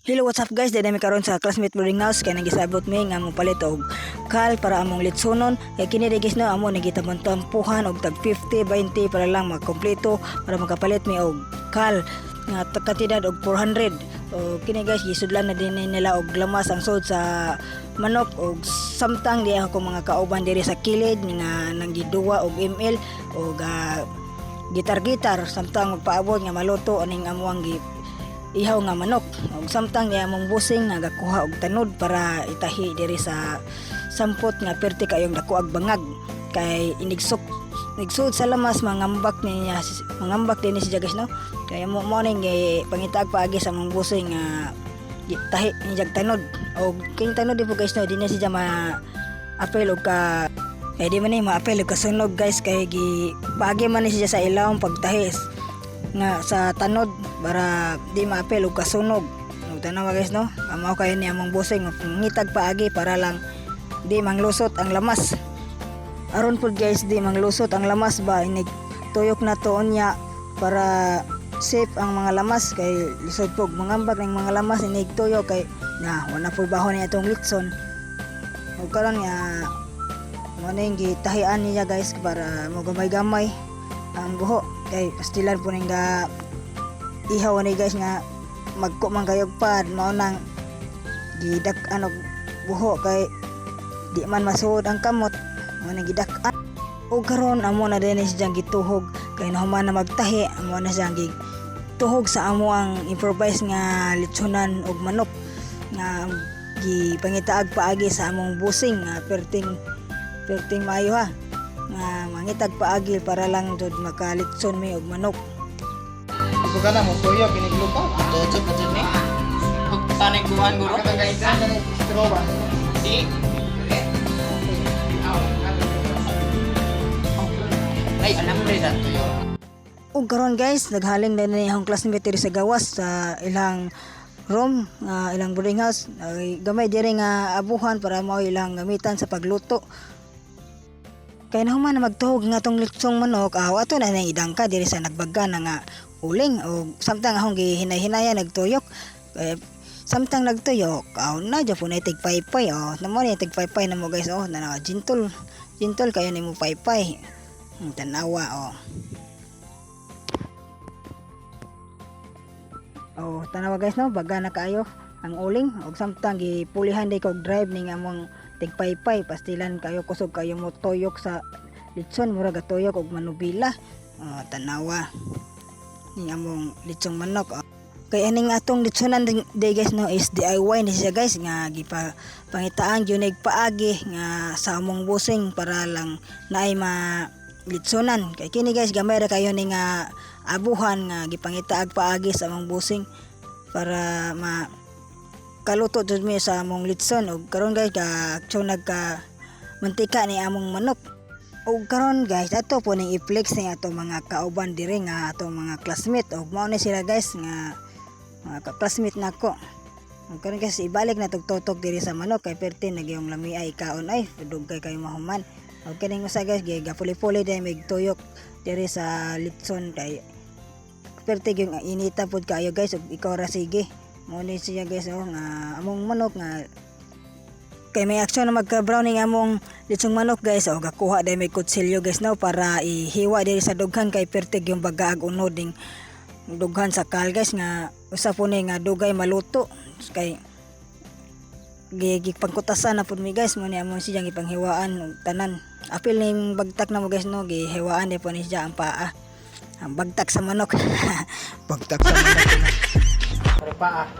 Hello, what's up, guys? Diri mi karon sa classmate boarding house kay nagisabot mi nga mopalit og kal para among litsonon. Kay kini di, guys, no, amo nagitampuhan og tag 50, 20 para lang magkompleto para makapalit mi og kal nga kantidad og 400. O kini, guys, gisudlan na din nila og lamas ang sud sa manok og samtang di ako mga kauban diri sa kilid nga nanggiduwa og ML og gitar-gitar samtang magpaabot nga maluto aning amuang gi ihaw nga manok. Ug samtang niya among busing nagakuha og tanod para itahi diri sa sampot nga perti kayong dako ag bangag kay inigsok nigsud sa lamas, mangambak niya, mangambak din siya, guys, no. Kay mo mo ning pangitaag paagi sa among busing nga tahi ni jag tanod. Og king tanod di po, guys, no, di na siya ma apel og ka kay di man ni maapel og kasunog, guys, kay gi paagi man ni siya sa ilawom pagtahis nga sa tanod para di maapel og kasunog. Ug tanawa, guys, no, amo kayo ni among busing ngitag paagi para lang di manglusot ang lamas. Aron pud, guys, di manglusot ang lamas ba, inig tuyok na to unya para safe ang mga lamas kay lisod pog mangambak ng mga lamas inig tuyok kay na wala po bahon ni atong litson. Ug karon nga mo na yung gitahian niya, guys, para mo gamay-gamay ang buho kay pastilan po ning ga ihaw ni, guys, nga magko man kayog pad mao nang gidak ano buho kay di man masuod ang kamot, mo nang gidak-an. Ug karon amo na din siyang gituhog kay nahuman na magtahi, amo na siyang gituhog sa amo ang improvise nga litsonan og manok nga gipangitaag paagi sa among busing nga perting perting maayo ha nga mangitag paagi para lang jud makalitson mi og manok. Ito ka na mo tuyo piniglupa. Tutok na dyan eh. Pagtanay kuhan guro. Straw ba? Di. Ay, alam mo rin tuyo. Ug karon, guys, naghaling na ni akong classmate diri sa gawas sa ilang room nga ilang boarding house. Ay, gamay diri nga abuhan para mao ilang gamitan sa pagluto. Kay nahuman na magtuhog nga tong litsong manok, aw ato na nang idangka diri sa nagbaga na nga uling. Og samtang akong gihinay-hinayan nagtuyok, eh, samtang nagtuyok, aw na japon na tigpaypay, oh. Namo ni tigpaypay na mo, guys, oh, na gintol. Gintol kayo nimo paypay. Tanawa, oh. Oh, tanawa, guys, no, baga na kaayo ang uling. Og samtang gipulihan day kog drive ning among tigpaypay, pastilan kayo kusog kayo mo tuyok sa litson, mura gatuyok og manubila. Oh, tanawa ning among litsong manok, oh. Kay aning atong litsonan day, guys, no, is DIY ni siya, guys, nga gipa pangitaan gyud paagi nga sa among busing para lang naay ma litsonan. Kay kini, guys, gamay ra kayo ni nga abuhan nga gipangitaag paagi sa among busing para ma kaluto jud mi sa among litson. Og karon, guys, ka action nagka mantika ni among manok. Og karon, guys, ato po ning i-flex ni ato mga kauban diri nga ato mga classmate. Og mao ni sila, guys, nga mga ka-classmate nako. Og karon, guys, ibalik na tugtotok diri sa manok kay perti nagyong lami ay kaon ay dugay kayo mahuman. Og kining usa, guys, gapuli-puli day mig tuyok diri sa litson kay perti yung inita pod kayo, guys. Og ikaw ra sige mo ni siya, guys, oh, nga among manok nga kay may aksyon na magka browning among litsong manok, guys, oh, gakuha day may kutsilyo, guys, no, para ihiwa diri sa dughan kay pertig yung bagaag unod ning dughan sa kal, guys, nga usa po ni nga dugay maluto kay gipangkutasan na pud mi, guys. Mo ni among siyang ipanghiwaan og tanan. Apil ning bagtak na mo, guys, no, gihiwaan ni po ni siya ang paa, ang bagtak sa manok, bagtak sa manok. Pare paa.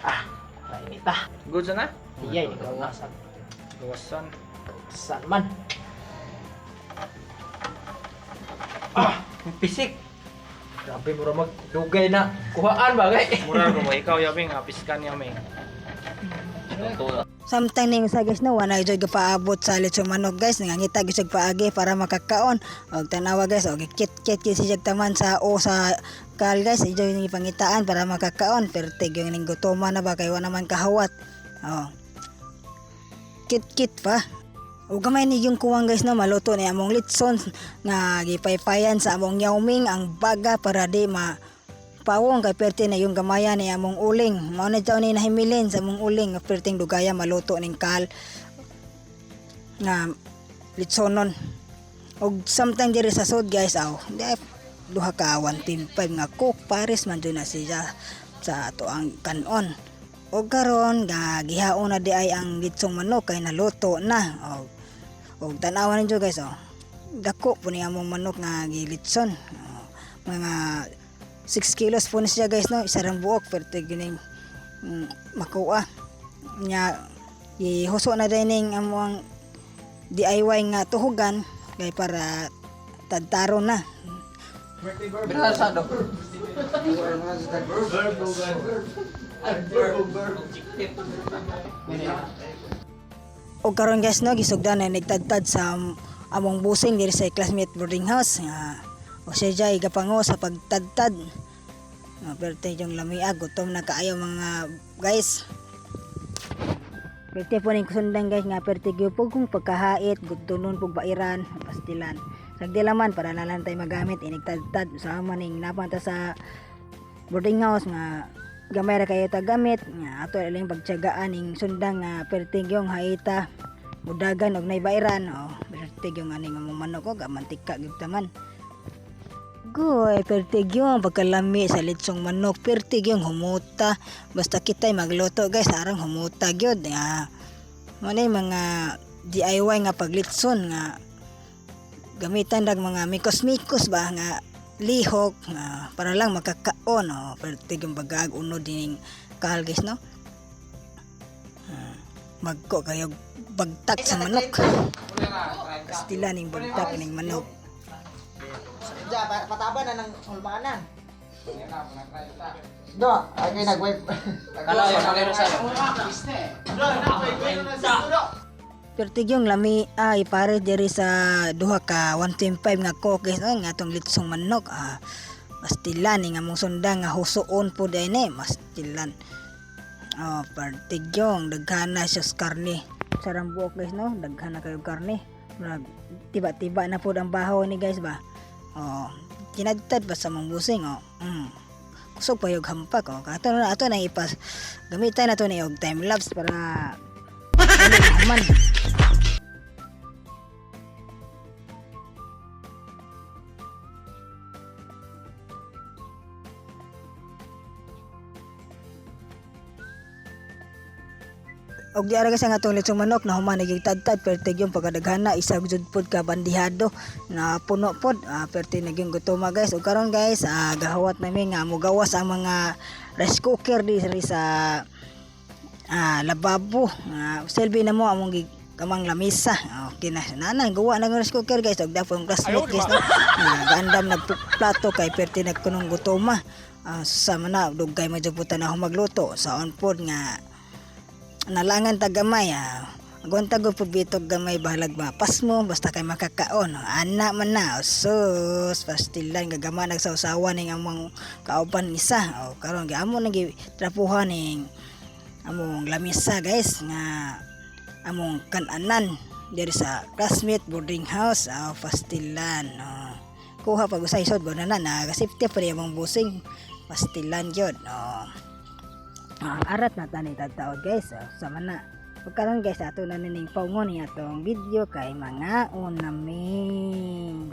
Ah, mainit ah. Good na? Iyay, gawasan. Gawasan. Saan man. Ah, may pisik. Grabe, mura magdugay na. Kuhaan ba, kay? Mura ko mo ikaw yabing apiskan yaming. Samtang ning sa, guys, no, wala jud gapaabot sa lechon manok, guys, nangangita gyud siya paagi para makakaon. Og tanawa, guys, og kit-kit gyud siya taman sa o sa kal, guys, ijo yung ipangitaan para makakaon. Pertig yung ning gutoma na ba kay wala man kahawat. Oh. Kit-kit pa. O gamay ni yung kuwang guys no, maluto ni among litson nga gipaypayan sa among Yao Ming ang baga para di ma pawong kay perti na yung gamaya ni among uling. Mao na daw ni nahimilin sa among uling nga perting dugaya maluto ning kal nga litsonon. Og samtang diri sa sod guys aw, di ay duha ka 1.5 nga cook pares man jud na siya sa ato ang kanon. Og karon nga gihaon na di ay ang litsong manok kay naluto na. Og tan-awa ninyo guys oh. Dako po ni among manok nga gilitson. Oh, mga 6 kilos po ni siya guys no, isa rang buok pero gining makuha. Nya gihuso na din ning among DIY nga tuhugan kay para tadtaro na. Birasa do. Og karon guys no, gisugdan na nagtadtad sa among busing diri sa classmate boarding house nga o siya jay gapango sa pagtadtad. Nga perte yung lamiag, gutom na kaayo mga guys. Perte po ning kusundan guys nga perte gyud po kung pagkahait, gutonon pug bairan, pastilan. Sagdi laman para na lang tayo magamit inigtadtad sa ning napanta sa boarding house nga gamay ra kayo ta gamit nga ato lang pagtiyagaan ning sundang nga perting yung haita mudagan og naybairan, oh pertig yung aning among manok og mantika gyud taman. Goy, pertig yung pagkalami sa litsong manok, pertig yung humuta. Basta kita'y magluto guys, arang humuta gyud. Nga, mo na yung mga DIY nga paglitson nga gamitan dag mga mikos-mikos ba nga lihok nga para lang makakaon, oh pertig yung bagaag unod dining kahal guys no. Magko kayo bagtak sa manok. Kastila ning bagtak ning manok. Ja, pataba na ng hulmanan. Do, ay kay nag-wipe. Kalayo, kalayo sa. Pertig yung lami ay pare diri sa duha ka 1.5 nga coke guys no, nga atong litsong manok, ah mastilan ning among sundang nga husuon po dai ni mastilan. Oh, pertig yung daghan na siya sa karne. Sarang buok guys no, daghan na kayo karne. Murag tiba-tiba na pod ang bahaw ni guys ba. Oh, kinadtad ba sa mong busing oh. Kusog pa yung hampak oh. Ato na ato na ipas gamitan na to ni og time lapse para ano man. Og di ara kasi nga atong litsong manok na human nagigtadtad pertig yung pagkadaghana isa jud pod ka bandihado na puno pod, pertig nagyong gutoma guys. Og karon guys, gahawat nami nga mogawas ang mga rice cooker di sa lababo. Selbi na mo among kamang lamisa. Okay na nanan gawa na ng rice cooker guys. Og dapo yung classmate guys no, gaandam nagplato kay perti nagkunong gutoma. Sa mana dugay man jud po na magluto sa on pod nga nalangan ta gamay, ah. Agwanta go pud bitog gamay bahalag mapas mo basta kay makakaon. Ana man na sus pastilan gagama nagsawsawa ning among kauban isa. O karon gi amo nang trapuhan ning among lamisa guys nga among kananan diri sa classmate boarding house, ah, pastilan. Oh. Kuha pag usay sod ba na na safety pa rin among busing pastilan gyud. Oh. Arat na tani taod guys. Oh, sama na. Pagkaron guys, ato na nining paungon ni atong video kay mga unami.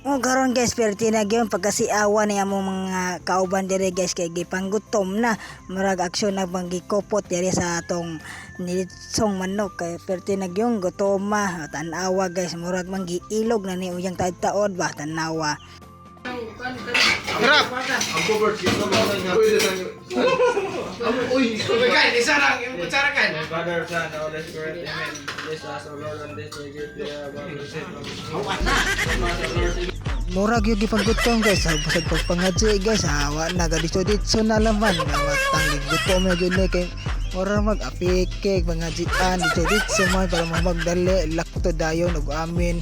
Oh, karon guys, perti na gyud pagkasiawa ni among mga kauban dire guys kay gipanggutom na. Murag aksyon na bang gikopot dire sa atong nilitsong manok kay perti na gyud gutoma. Tan-awa guys, murag man giilog na ni uyang taod ba tan-awa. Kan, isa lang, yung kutsara kan. Father, Son, Holy Spirit, Amen. Bless us, O Lord, and this we give you our receive from Murag yung gipanggutom guys, ha, basag pagpangadji guys, hawa na ga dito dito na laman nga matang gutom na gyud ni kay murag mag apike pangadjian dito dito man para mamagdali lakto dayon ug amin.